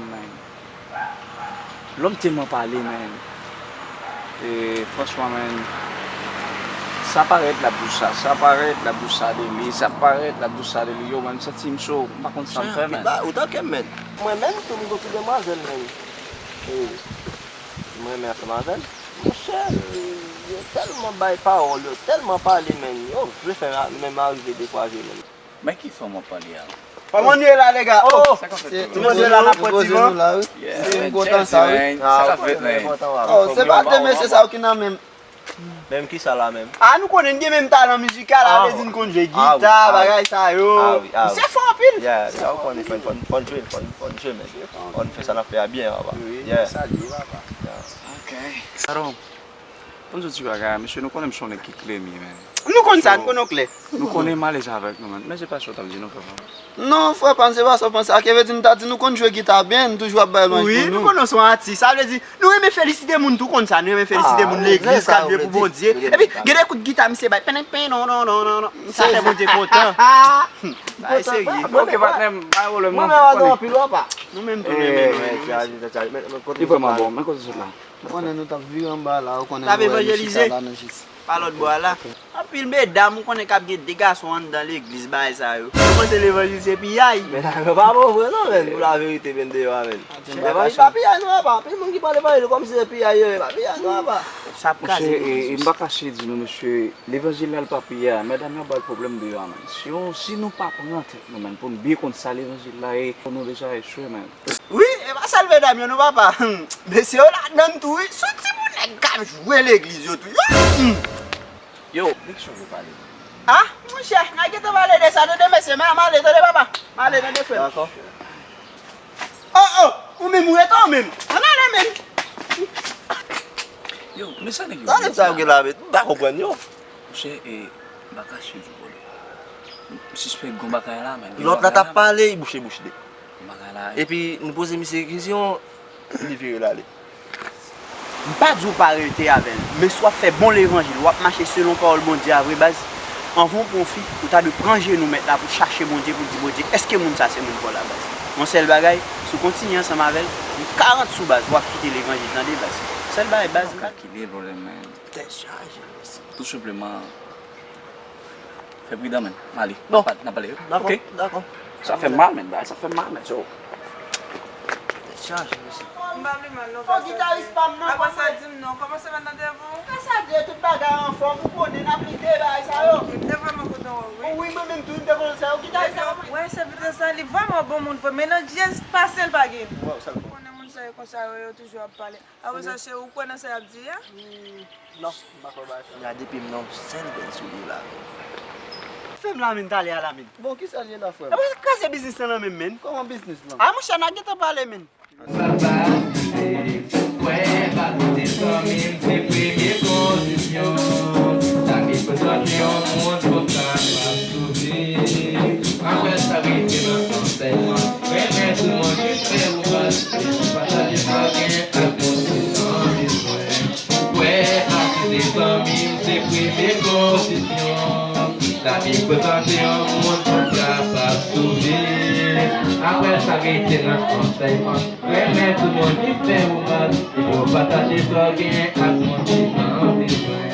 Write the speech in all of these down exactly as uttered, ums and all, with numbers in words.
Man. Lòm tèlman pale, man. E, franchman, man, sa parèt, l ap di w sa, sa parèt, l ap di w sa de li, sa parèt, l ap di w sa de li. Yo, man, m santi m cho, m pa konn sa m fè, man. Ou tanke m, man. Mwen menm tou, m gon ti demwazèl, man. E, m renmen ansanm avè l. Monchè, yo tèlman bay pawòl, yo tèlman pale, man. Yo vle fè menm arive dekwaze, man. Men ki fanm w ap pale a? Kòman nou ye la, lèga? Oh, oh, sa k ap fèt, se la? Ti manzè la n ap pran ti van. Yeah, man, jazz, man. Sa k ap fèt, man? Oh, se pa de mesye sa yo ki nan menm. Menm ki sa la menm? Ah, nou konnen n gen menm talan mizikal, sa vle di n konn jwe gita, bagay sa yo. Ah wi, ah wi. Misye fò anpil. Yeah, sa ou konnen, fò n, fò n, fò n jwe, fò n, fò n jwe, men. Fò n fè sa n ap fè a byen, papa. Wi, yeah. Salye, papa. Yeah. Ok. Aaron, ban m di w ti bagay, mesye, nou konnen m se yon nèg ki klè, men. Nou konn sa, nou konnen w klè. Nou konnen m alèz avèk nou, man. Men se pa sa w t ap di, non, frè pa m. Non, frè pa m, se pa sa w panse. Sa vle di, m ta di nou konn jwe gita byen, nou toujou ap bay lwanj pou nou. Wi, nou konnen w se yon atis. Sa vle di, nou renmen felisite moun tou, konn sa. Nou renmen felisite moun legliz k ap jwe pou Bondye. Epi, gen de kout gita, misye bay, pen, pen, non, non, non, non, non. Sa fè Bondye kontan. Bagay serye. Ok, patnè m, pa gen pwoblèm, non. Mwen menm, anpil, papa. Nou menm tou, nou renmen nou, wi. Li vrèman bon, men kote sot la. Ou konnen nou t ap vire anba la, ou konnen nou wè nou chita la, nou jis. Pa lòt bò a la. Anpil medam, ou konnen k ap gen de gason anndan legliz, bagay sa yo. Yo panse levanjil se piyay. Medam yo pa bon vre non, men, pou laverite, men, deyò a, men. Levanjil pa piyay non, papa. Anpil moun ki pran levanjil kòmsi se piyay yo ye, pa piyay non, papa. Sa ap kraze legliz. Monchè, e, e, m pa kache di nou, mesye, levanjil la, l pa piyay. Medam yo ap ba l pwoblèm deyò a, men. Si, si nou pa pran tèt nou, men, pou n byen konn sa levanjil la ye, nou deja echwe, men. Wi, e pa sèl medam yo non, papa. Mesye yo ladann tou, wi. Sou ti pou nèg k ap jwe legliz yo tou. Yo, hmm. Yo, de ki sa w vle pale? Ah, monchè, n a gentan pale de sa, tande mesye, m a, m ale, tande papa. M ale, tande frè m. Dakò. Oh, oh, ou menm, ou rete ou menm. Ann ale menm. Yo, men sa nèg yo vle di la? Tande sa yo gen la, men, m pa konprann yo. Monchè, e, m pa kache di w, bro. M sispèk gon bagay la, men. Lòt la t ap pale, li bouche bouch li. Bagay la. Epi, nou poze misye kesyon, li vire l ale. M pa di w pa rete avè l, men si w ap fè bon levanjil, w ap mache selon pawòl Bondye a vre, baz, anvan w pran yon fi, ou ta dwe pran jenou mèt la pou w chache Bondye, pou w di Bondye, èske moun sa se moun pa w la, baz? Yon sèl bagay, si w kontinye ansanm avè l, yon karant sou baz, w ap kite levanjil, tande, baz. Sèl bagay, baz. Ki de pwoblèm, men. Tèt chaje, mesye. Tou senpleman, fè pridan, men. Ale. Bon. N ap pale. Dakò, ok? Dakò. Sa fè m mal, men. Bagay sa fè m mal, men. So. Tèt chaje, mesye. M pa vle mal, non. Fò gitaris pa m nan. Apre sa, di m non. Kòman se mèt nan devant? Sa di tout bagay anfòm, ou konnen n ap lite bagay sa yo. Ok, m te vrèman kontan wè w, wi. Wi, mwen menm tou, m te kontan sa yo. Gitaris la, wè, sèvitè sa, li vrèman bon moun, vre. Men nan jès pase l pa gen. Ou konnen moun sa yo konsa, yo, yo toujou ap pale. Apre sa, cheri, ou kwè nan sa y ap di a? Hmm, non, m pa kwè bagay sa. Gade pye m nan yon sèl grenn soulye la. Fè m la, men, talè a la, men. Bon, kisa l ye la, frè m? Apre sa, kraze biznis lan nan men m, men. Kòman biznis lan? A, monchè, n a gentan pale, men. Sa, sa, se kwè, pa koute zanmi m, se premye kondisyon. Sa ki prezante yon moun pou kapab sove. Apre sa, rete nan konsèy mwen. Renmen tout moun, jis fè ou baz. Pataje sa w gen ak moun ki nan bezwen. Ou kwè, pa koute zanmi m, se premye kondisyon. Sa ki prezante yon moun pou kapab sove. Apre sa, rete nan konsèy mwen. Renmen tout moun ki fè ou mal, epi w pataje sa w gen ak moun ki nan bezwen.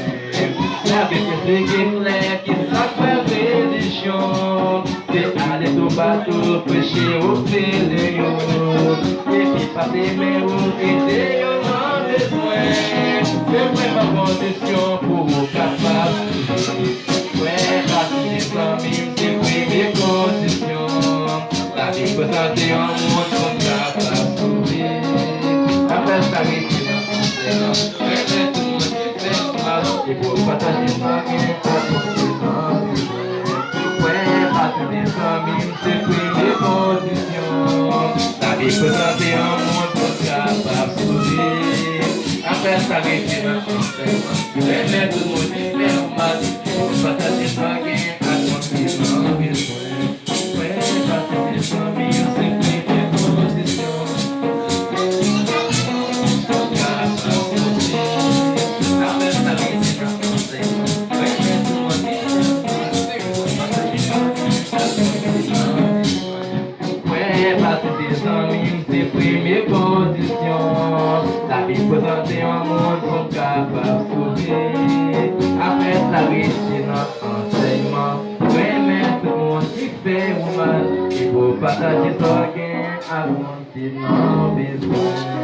Labib esplike klè ki sa k fè relijyon, se ale toupatou preche ofele yo, epi pase men ou ede yo nan bezwen. Se vrèman kondisyon pou ou kapab viv. Frè, pa koute zanmi m, se premye kondisyon. Labib prezante yon moun pou kapab sove. Apre sa, rete nan konsèy lan. Renmen tout moun ki fè w mal, epi w pataje sa w gen ak moun ki nan bezwen. Frè, pa koute zanmi m, se premye kondisyon. Labib prezante yon moun pou kapab sove. Apre sa, rete nan konsèy lan. Renmen tout moun ki fè w mal, epi w pataje sa w gen ak moun ki nan bezwen. Yon moun pou kapab souvi. Afè sa riche nan ansèyman. Renmen tout moun ki fè ou mal. E pou pataje sa w gen ak moun ki nan bezwen.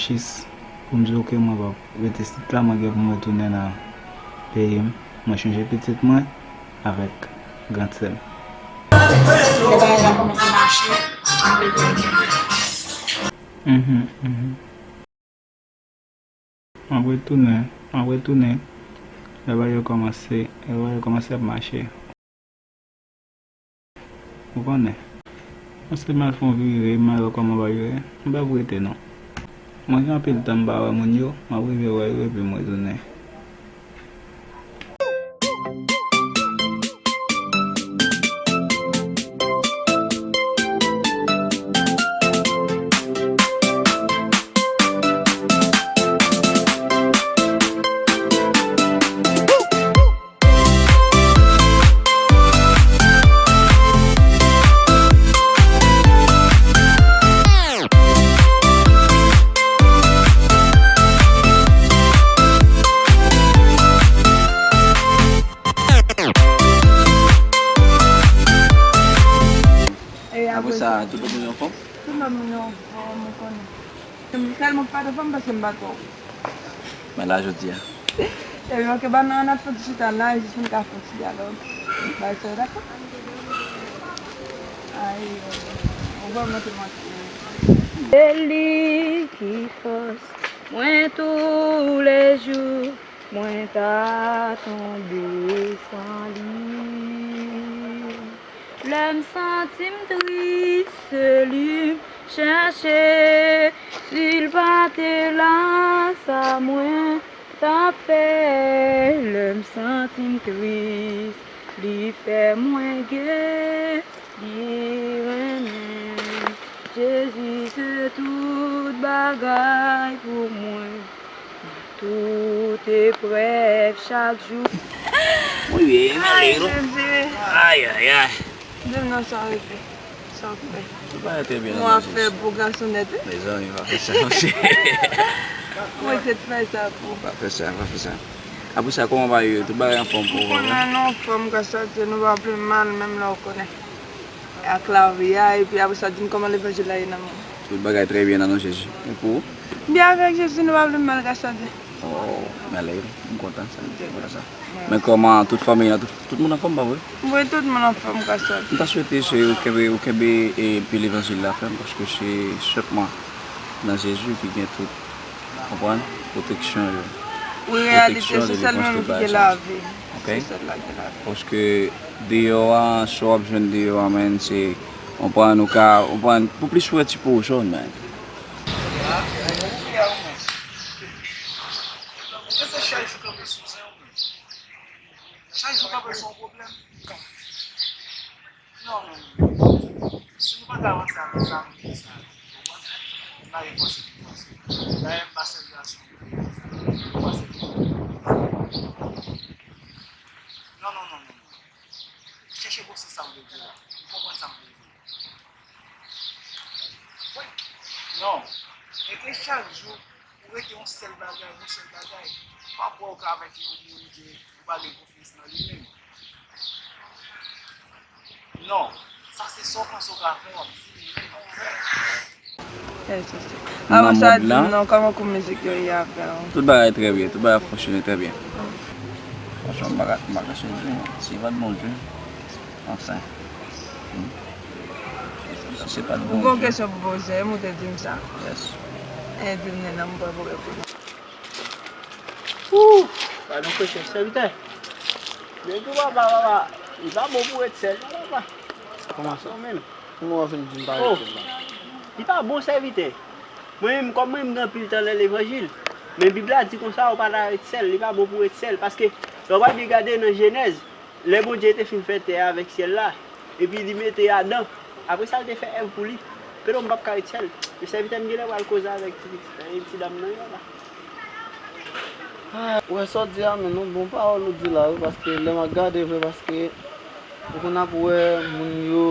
Jis pou m di w ke mwen p ap rete isit la, mwen gen pou mwen tounen nan peyi m. Mwen chonje pitit mwen avèk grandsè m. Lè bagay la kòmanse mache, mwen ap retounen. Mhm, mhm. M ap retounen, m ap retounen. Lè bagay yo kòmanse, lè bagay yo kòmanse ap mache. Ou konnen. Mwen se m al fè yon vire, m al wè kòman bagay yo ye. M p ap rete non. Mwen gen anpil tan m pa wè moun yo, m ap rive wè yo epi m retounen. E apre sa, tout lòt moun yo anfòm? Tout lòt moun yo anfòm, ou konnen. M tèlman pa t anfòm paske m pa t wè w. Men la jodi a. Epi manke ba nan an ap fè chita la, jis pou n ka fè yon ti dyalòg. Bay sa yo dakò? Ay, ou vrèman te manke. Se li ki fòs mwen toulejou, mwen ta tonbe san li. Lè m santi m tris, se li m chèche. Si l pa te la, sa mwen t ap fè? Lè m santi m tris, li fè mwen gen, li renmen m. Jezi se tout bagay pou mwen. Tout eprèv chak jou. Muy bien, me alegro. Ay, ay, ay. Di m non, sa w rete. Sa w fè? Tout bagay trè byen nan non Jezi. Mwen fè pou gason nèt, wi. Mezanmi, pa fè sa, monchè. Mwen te fè sa pou. Pa fè sa, pa fè sa. Apre sa, kòman bagay yo? Tout bagay anfòm pou ou, pa vre? Ou konnen nou anfòm, gras a Dye, nou pa pi mal, menm lè w konnen. Ak lavi a, epi apre sa, di m kòman levanjil la ye nan men w. Tout bagay trè byen nan non Jezi. E pou ou? M byen avèk Jezi, nou pa vle mal, gras a Dye. Oh, m ale, m kontan sa, m kontan sa. Men kòman tout fanmi an, tout, tout moun anfòm, pa vre? Wi, tout moun anfòm, gras a Dye. M ta swete se ou kenbe, ou kenbe, e, pye levanjil la fèm, paske se sèlman nan Jezi ki gen tout, konprann, pwoteksyon yo. Wi, reyalite, se sèl li menm ki gen lavi. Ok? Se sèl la ki gen lavi. Paske deyò a, sa w ap jwenn deyò a, men, se, konprann, ou ka, konprann, pou plis ou wè ti po jòn, men. Èske se chak jou kanpe sou zen ou menm? Chak jou kanpe se yon pwoblèm? Non, non, non. Si nou Ou ka wè sa, men sa, men sa. Ou konprann? M pa gen fòse pou fòse. Dayè, m pa sèl gason. M pa sèl gason. Non, non, non, non, non. Chèche konsyans sa m vle di la. Ou konprann sa m vle di? Wi. Non. E ke chak jou, ou rete yon sèl bagay, yon sèl bagay. Pa kwè ou ka avèk yon moun ke ou pa gen konfyans nan li menm. Non. Sa se sa w panse w ka fè, w ap di li menm, w ap fè. Yes, yes, yes. Nan mòd la, di m non, kòman kou mizik yo ye avè w? Tout bagay trè byen, tout bagay ap fonksyone trè byen. Franchman, m pa ka, m pa ka chanje, non. Si se pa t Bondye, anfen. Hmm. Si se pa t Bondye. Ou gen kesyon pou poze m, ou te di m sa. Yes. E di m, Nènè, m prè pou reponn. Ooh! Gade yon kesyon, sèvitè. Nèg yo, papa, papa, li pa bon pou ret sèl, non, papa. Kòman sa? Ou menm. Kòman w ap vin di m pa ret sèl la? Li pa bon, sèvitè. Mwen menm, kòm mwen menm gen anpil tan nan levanjil, men Bib la di konsa, ou pa ta ret sèl, li pa bon pou ret sèl, paske lè w pa byen gade nan Jenèz, lè Bondye te fin fè tè a avèk syèl la, epi li mete Adan, apre sa l te fè Èv pou li. Pero m p ap ka ret sèl. Men sèvitè m genlè pral koze avèk ti pitit la, e ti dam nan yo la. Ah, ou wè sa w di a, men non, bon pawòl ou di la, wi, paske lè m ap gade vre, paske ou konn ap wè moun yo,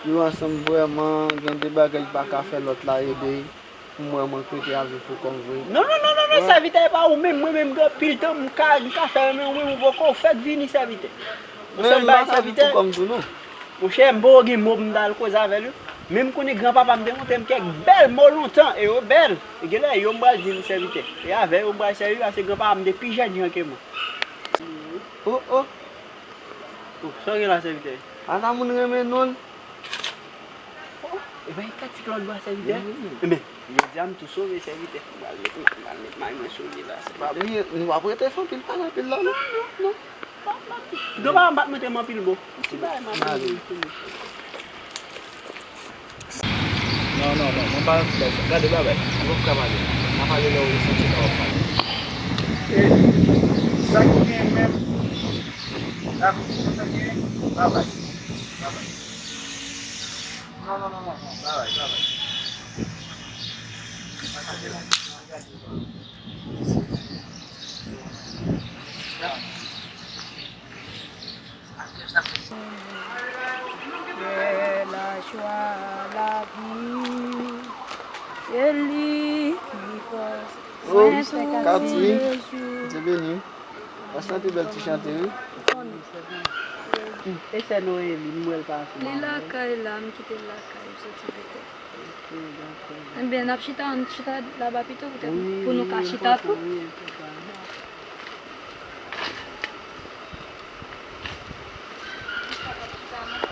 yo ansanm vrèman, gen de bagay ki pa ka fè lòt la ede, pou m wè mwen k rete ap viv pou kò m vre. Non, non, non, non, non, sèvitè, e pa ou menm, mwen menm, gen anpil tan, m ka, m ka fè, men ou menm, ou poko, ou fèk vini, sèvitè. Yon sèl bagay, sèvitè. Monchè, m poko gen mo pou m ta al koze avè l, wi. Men m konnen granpapa m te montre m kèk bèl mo lontan, e yo bèl. E genlè yo m pral di m sèvitè. E avè yo m pral sèvi, paske granpapa m te pi jèn jan ke mwen. Oh, oh. Oh, sa w gen la, sèvitè? Ata moun renmen non l. Oh, e pa yon katik lòt bò a, sèvitè? Wi, wi. Enben, jodi a m tou sove, sèvitè. M pral met, m pral met may mwen sou li la, sèvitè. Pa bliye, nou p ap rete fè anpil pale anpil la, non. Non, non, non. Granpapa m pa t montre m anpil mo. Ti bagay m ap montre m sou li. Non, non, non, mwen pa nan ti bagay sa. Gade bagay, mwen p ap ka pale. N a pale lè w santi sa w ap pale. E sa ki gen menm. Dakò, sa ki gen, babay. Babay. Non, non, non, non, non, babay, babay. Lè lajwa lavi, se li ki fòs mwen tou jou. Bondye beni w. Sa se yon pi bèl ti chante, wi. E sè Noeli, m wè l pase. Li lakay la, m kite l lakay, m soti petèt. Ebyen, n ap chita, ann chita laba pito, poutèt pou nou ka chita tou.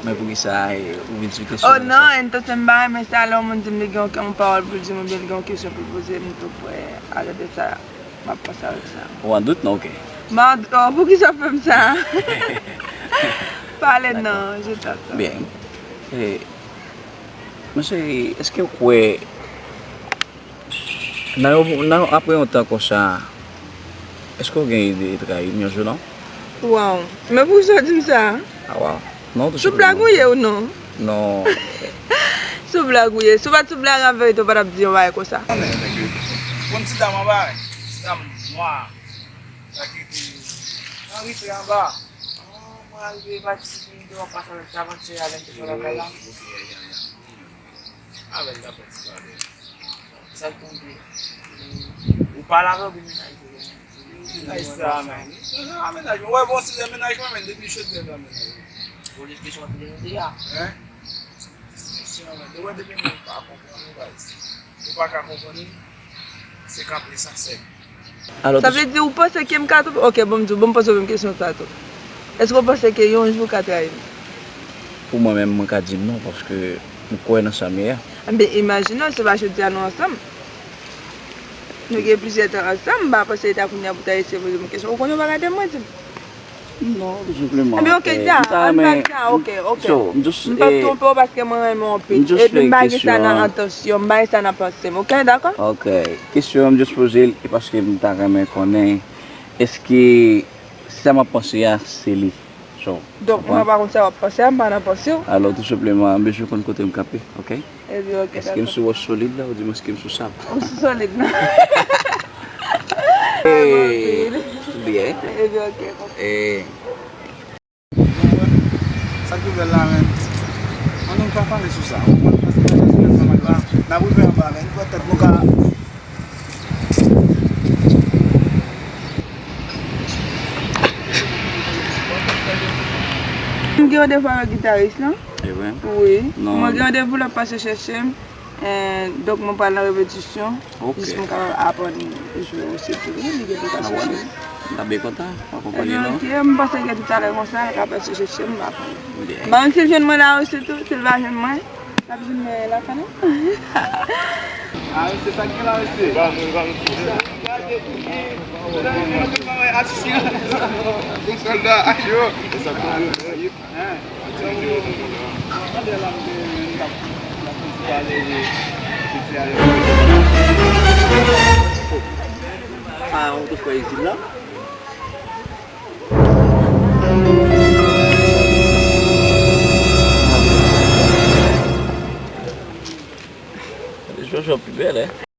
Men poukisa, eh, ou vin sou kesyon sa? Oh non, entonces m pa renmen sa lè yon moun di m li gen yon, yon pawòl pou l di m oubyen li gen yon kesyon pou l poze m, m tou prè a gade sa. M ap panse avèk sa. Ou an dout, non? Ok. M an dout, oh, poukisa w fè m sa? Pale non, je t'attends. Byen. Eh, mon chéri, èske w kwè nan yon, nan, apre yon tan konsa, èske w gen ide trayi m yon jou, non? Waw, men poukisa w di m sa? Ah, waw. Non, tou senpleman. Sou blag ou ye ou non? Non. Sou blag ou ye. Si w pa t sou blag, an verite, w pa t ap di yon bagay konsa. Konn ti dam anba, ti dam nwa. Sa ki te nan rive anba. Mwen rive pati sou mwen, w ap pase avèk sa, avanse avèk tout lakay la. Avèk la fè ti pale. Sa l tonbe. Ou pale avè l oubyen menaj ou? Menaj sa, men. Menaj sa, menaj mwen. Wè, bon, si se menaj mwen, men depi chòt lè la, menaj mwen. Bon, diskisyon ant nou de a. Hein? Diskisyon, men. Ou wè, depi moun pa konprann ou, guys. Ou pa ka konprann li, se kanpe sa sèk. Sa vle di ou panse ke m ka tou? Ok, bon, m di w, bon, m poze w menm kesyon sa tou. Èske w panse ke yon jou w ka trayi m? Pou mwen menm, mwen ka di non, paske m kwè nan sa m ye a. Enben, imajine w, se pa jodi a nou ansanm. Nou gen plizyè tan ansanm, m pa panse e ta kounye a pou ta eseye poze m kesyon. Ou konnen w pa ka tande mwen di m. Non, tou senpleman. Enben, ok, eh, dja, m ta ann renmen, pale dja, ok, ok. So, m just, m p ap eh, twonpe w paske mwen renmen w anpil. M just fè kesyon an. Epi m pa gen sa nan entansyon, m pa gen sa nan panse m, ok, dakò? Ok. Kesyon an, m just poze l, e paske m ta renmen konnen, èske sa m ap panse a, se li? Donk, mwen pa konn sa w ap panse a, m pa nan panse w. Alò, tou senpleman, m bezwen konn kote m kanpe, oke? Ebyen, oke, dakò. Èske m sou wòch solid la, oudimwen èske m sou sab? Ou sou solid, non? Byen. Ebyen, oke. Sa ki bèl la, men. An nou pa pale sou sa. Ou konprann, paske nan sa sou sa, n ap rive anba, men. Pran tèt nou ka. M gen randevou avèk gitaris lan. E vre? Wi. Mwen gen randevou, l ap pase chèche m. Eh, donk, mwen pral nan repetisyon. Ok. Jis pou m kapab aprann jwe osi tou. Wi, li gen pou l pase chèche m. M ta byen kontan akonpanye nou. Ok, m panse ke talè konsa, l ka pase chèche m, m pa konnen. M pa konn si l jwenn mwen la osi tou, si l pa jwenn mwen, l ap jwenn mwen la kanmenm. Ah, mesye, sa k gen la, mesye? Gade, gade, gade, gade, gade, atis yo. Bon sòlda, yo. Hein? Ah, ou te kwè isit la? Jojo pi bèl, eh.